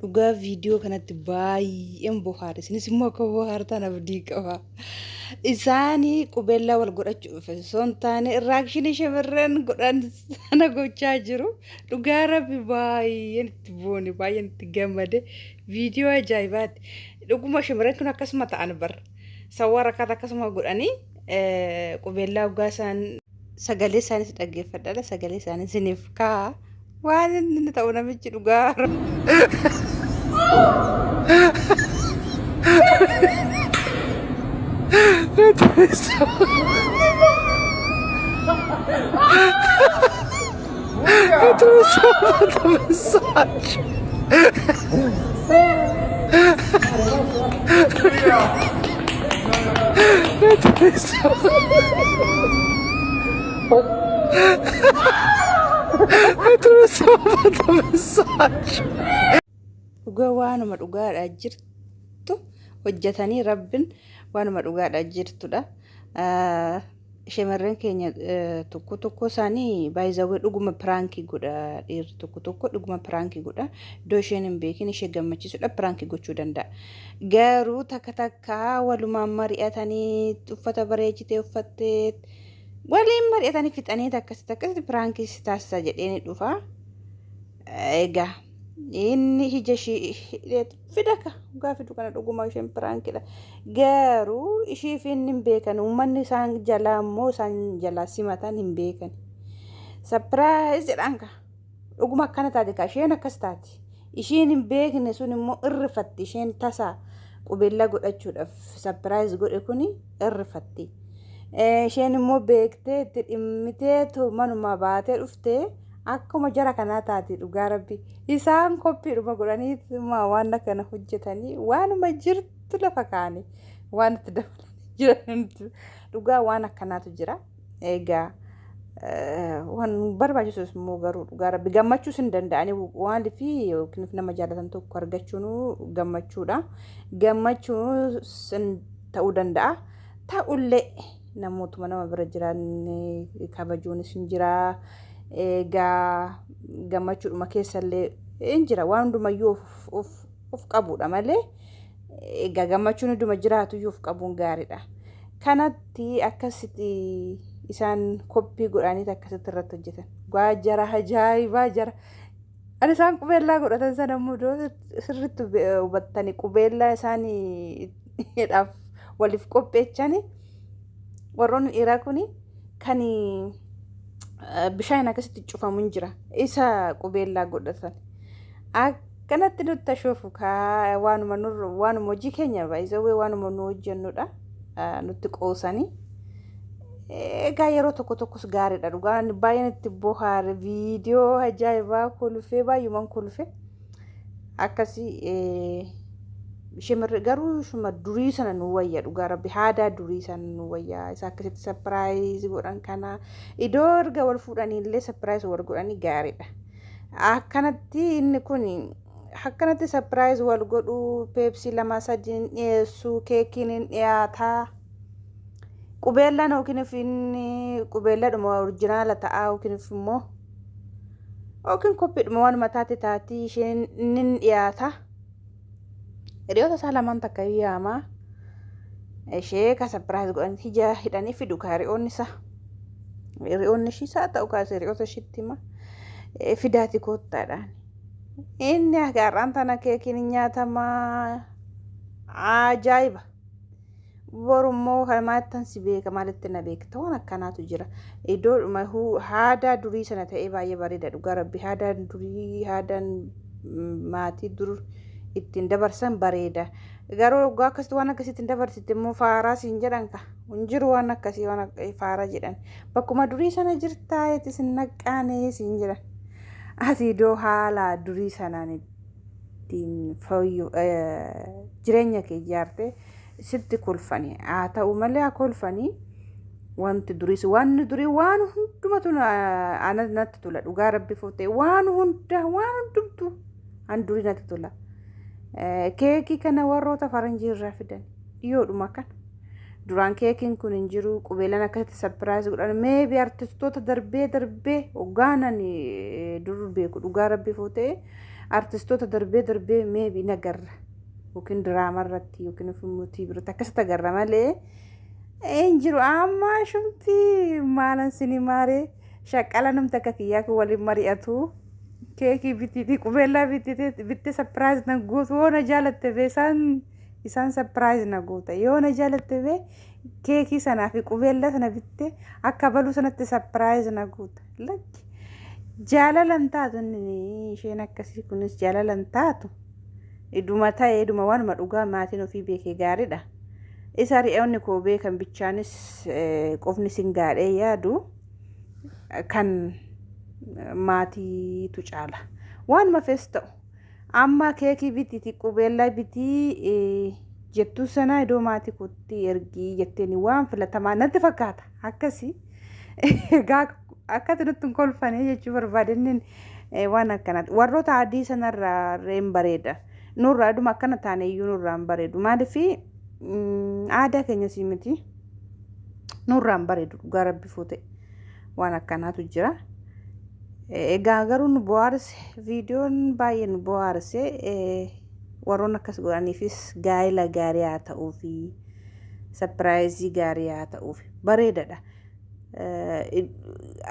Dhugaa viidiyoo kanatti baay'een bohaare. Isinis immoo akka bohaartan abdii qaba. Isaanii qubeellaa wal godhachuuf osoo hin taane irraakshinii shamarran godhan sana gochaa jiru. Dhugaa rabbi baay'een itti boone baay'een itti gammade. Viidiyoo ajaa'ibaati. Dhuguma shamarran kun akkasuma ta'an bar. Sawwaa rakkaata akkasuma godhanii qubeellaa hoggaa isaan sagalee isaanis dhaggeeffadhaadha. Sagalee isaanii isiniif kaa'a. Waan inni ta'u namichi dhugaa. Dhugaa waanuma dhugaadha jirtu hojjetanii rabbin waanuma dhugaadha jirtudha. Shamarran keenya tokko tokko isaanii baay'izawwee dhuguma piraankii godha dhiirri tokko tokko dhuguma piraankii godha iddoo isheen hin beekin ishee gammachiisudha piraankii gochuu danda'a. Garuu takka takka walumaan mari'atanii uffata bareechitee uffattee waliin mari'atanii fixanii akkasitti akkasitti piraankii si taasisa jedhee ni dhufa. Egaa inni ija ishii hidheetu fida ka dhugaa fidu kana dhuguma isheen piraankidha. Garuu ishii fi inni hin beekan uummanni isaan jalaa immoo isaan jalaa simatan hin beekan. Sapiraayiz jedhaan ka dhuguma akkana taate ka isheen akkas taate. Isheen hin beekne sun immoo irrifatti isheen tasa qubeellaa godhachuudhaaf sapiraayiz godhe kuni irrifatti. Isheen immoo beektee itti dhimmiteetu manuma baatee dhuftee Akkuma jara kanaa taati dhugaa rabbi. Isaan koppiidhuma godhanii waan akkana hojjetanii waanuma jirtu lafa kaa'anii waan itti dabalanii jiran dhugaa waan akkanaatu jira. Egaa waan barbaachisus immoo garuu dhugaa rabbi gammachuus hin danda'anii waan fi yookiin nama jaalatan tokko argachuun gammachuudha. Gammachuus ta'uu danda'a. Ta'ullee namootuma nama bira jiran kabajuunis hin jira. Egaa gammachuudhuma keessallee hin jira. Waan hundumayyuu of qabuudha malee egaa gammachuun hunduma jiraatuyyuu of qabuun gaariidha. Kanatti akkasitti isaan koppii godhanii akkasitti irratti hojjetan. Waa jara ajaa'ibaa jara. Ani isaan qubeellaa godhatan sana immoo sirriitti hubattanii qubeellaa isaaniidhaaf waliif qopheechani warroonni dhiiraa kuni kan bishaan akkasitti cufamu hin jira. Isa qubeellaa godhatan. Akkanatti nutti ashoofu kaa waanuma nurra waanuma hojii keenya baay'isawwee waanuma nu hojjennudha nutti qoosanii. Egaa yeroo tokko tokkos gaariidha dhugaa baay'een itti bohaare viidiyoo ajaa'ibaa kolfee baay'umaan kolfe akkasii shimirri garuu shuma durii sana nu wayya dhugaa rabbi haadaa durii sana nu wayya isa akkasitti sapiraayiz godhan kana iddoo erga wal fuudhanii illee sapiraayiz wal godhanii gaariidha akkanatti inni kun akkanatti sapiraayiz wal godhu peepsii lama sadiin dhiyeessu keekiin hin dhiyaataa. Qubeellaan yookiin inni qubeelladhuma orjinaala ta'a yookiin immoo yookiin koppiidhuma waanuma taate taati isheen inni dhiyaata. Hiriyoota isaa lamaan takka yaama. Ishee ka sapiraayiz godhan ija hidhanii fidu ka hiriyoonni isaa. Hiriyoonni ishii isaa ta'u kaase hiriyoota ishiitti hima. Fidaati koottaadhaan. Inni har'aan tana keekiin nyaatamaa ajaa'iba. Boru immoo kana maalittan si beeka maalitti na beekta waan akkanaatu jira. Iddoodhuma haadaa durii sana ta'ee baay'ee bareeda dhugaa rabbi haadaan durii haadaan maatii dur ittiin dabarsan bareeda. Garuu dhugaa akkasitti waan akkasitti hin dabarsitte immoo faaraa siin jedhan ka hin jiru waan akkasii waan faaraa jedhan. Bakkuma durii sana jirtaa itti sin naqqaanee siin jedhan. Ati iddoo haala durii sanaan ittiin fooyyu jireenya kee ijaarte sitti kolfani haa ta'u malee haa kolfanii wanti duriis wanni durii waan hundumatu ana natti tola dhugaa rabbi fuutee waan hunda waan hundumtu an durii natti tola. Keekii kana warroota faranjii irraa fidan dhiyoodhuma kana. Duraan keekiin kun hin jiru qubeelaan akkasitti sapiraayiz godhan meebi artistoota darbee darbee hoggaanan dur beeku dhugaa rabbi fuutee Artistoota darbee darbee maybe nagarra yookiin diraamaa irratti yookiin immoo TV irratti akkasitti agarra malee hin jiru. Amma shumti maalan sinimaaree shaqqala namti akka kiyyaa kun waliin mari'atu. Keekii bitiitii qubeellaa bitiitii bittee surprise na gootu yoo na jaalatte bee isaan surprise na goota yoo na jaalatte bee keekii sanaa fi qubeellaa sana bittee akka baluu sanatti surprise na goota. Lakki, jaalala hin taatu. Inni isheen akkasii kunis jaalala hin taatu. Iduma ta'e iduma waanuma dhugaa maatiin ofii beekee gaariidha. Isa ri'oonni koo beekan bichaanis qofni sin gaadhee yaadu kan maatiitu caala. Waanuma fees ta'u amma keekii bitiiti qubeellaa bitii jettuu sana iddoo maatii kootti ergii jetteen waan filatamaa natti fakkaata akkasii. Egaa akkati nutti hin kolfane jechuu barbaadenneen waan akkanaati. Warroota adii sanarraa hin bareeda. Nurraa dhuma akkana taane iyyuu nurraa hin bareedu. Maaliif aadaa keenya sii miti. Nurraa hin bareedu dhugaa rabbi fuute waan akkanaatu jira. Egaa garuu nu bohaarse, viidiyoon baay'ee nu bohaarse. Warroon akkas godhaniifis gaa'ela gaarii haa ta'uufi, surprise gaarii haa ta'uufi, bareedadha.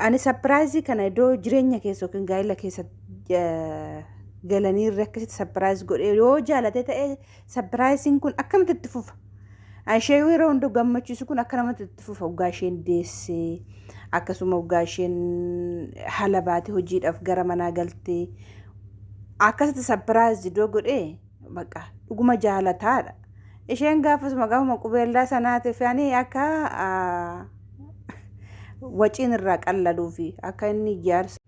Ani surprise kana iddoo jireenya keessa yookiin gaa'ela keessa galanii irra akkasitti surprise godhee yoo jaalate ta'e surpriseiin kun akkamitti itti fufa? Ishee yeroo hunda gammachiisu kun akka namatti itti fufa. Waggaa isheen deessee, akkasuma waggaa isheen haala baatee hojiidhaaf gara manaa galtee akkasitti surprise iddoo godhee bakka dhuguma jaalataadha. Isheen gaafasuma gaafuma qubeellaa sanaatiif ani akka waciin irraa qallaluu fi akka inni ijaarsa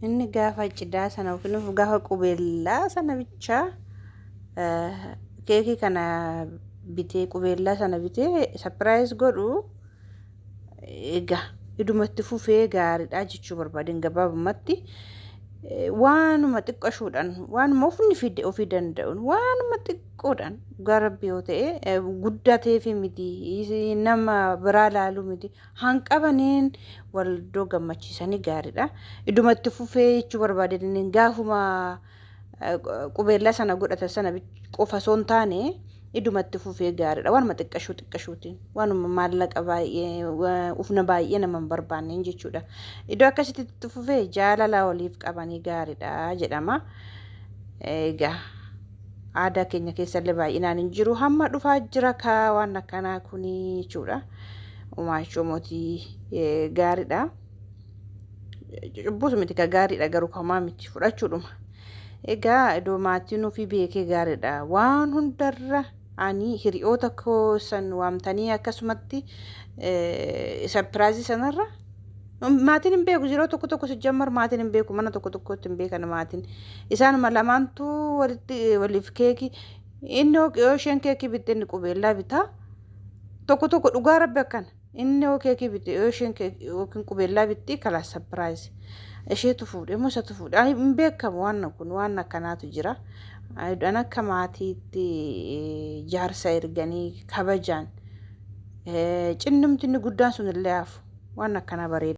inni gaafa cidhaa sana yookiin gaafa qubeellaa sana bichaa keekii kana bitee, qubeellaa sana bitee surprise godhu, egaa idumatti fufee gaariidha jechuu barbaadeen. Gabaabumatti waanuma xiqqashuudhaan, waanuma ofni fide ofii danda'uun, waanuma xiqqoodhaan dhugaa rabbi yoo ta'e guddaa ta'eefi miti, nama biraa laaluu miti, hanqabaniin waldoo gammachiisanii gaariidha. Idumatti fufee jechuu barbaadeen, gaafuma qubeellaa sana godhatan sana qofa osoo hin taane idumatti fufee gaariidha. Waanuma xiqqashuu xiqqashuutiin, waanuma maallaqa baay'ee ufna baay'ee nama hin barbaanneen jechuudha. Iddoo akkasitti itti fufee jaalala waliif qabanii gaariidha jedhama. Egaa aadaa keenya keessallee baay'inaan hin jiru. Hamma dhufaa jira kaa waan akkanaa kuni jechuudha. Umaachoo mootii gaariidha. Cubbuus miti ka gaariidha, garuu kamaa miti fudhachuudhuma. Egaa iddoo maatiin ofii beekee gaariidha. Waan hundarra ani hiriyoota koo san waamtanii akkasumatti surprise sanarra maatiin hin beeku. Yeroo tokko tokko sijjammar maatiin hin beeku, mana tokko tokkotti hin beekan maatiin. Isaanuma lamaantu walitti waliif keekii inni yoo isheen keekii bitte inni qubeellaa bitaa. Tokko tokko dhugaa rabbi akkana. Inni yoo keekii bitte, yoo isheen yookiin qubeellaa bitti, kalaas surprise. Isheetu fuudhe moo isatu fuudhe hin beekamu. Waan kun waan akkanaatu jira. An akka maatiitti jaarsa erganii kabajaan cinnumti inni guddaan sun illee hafu waan akkanaa bareeda.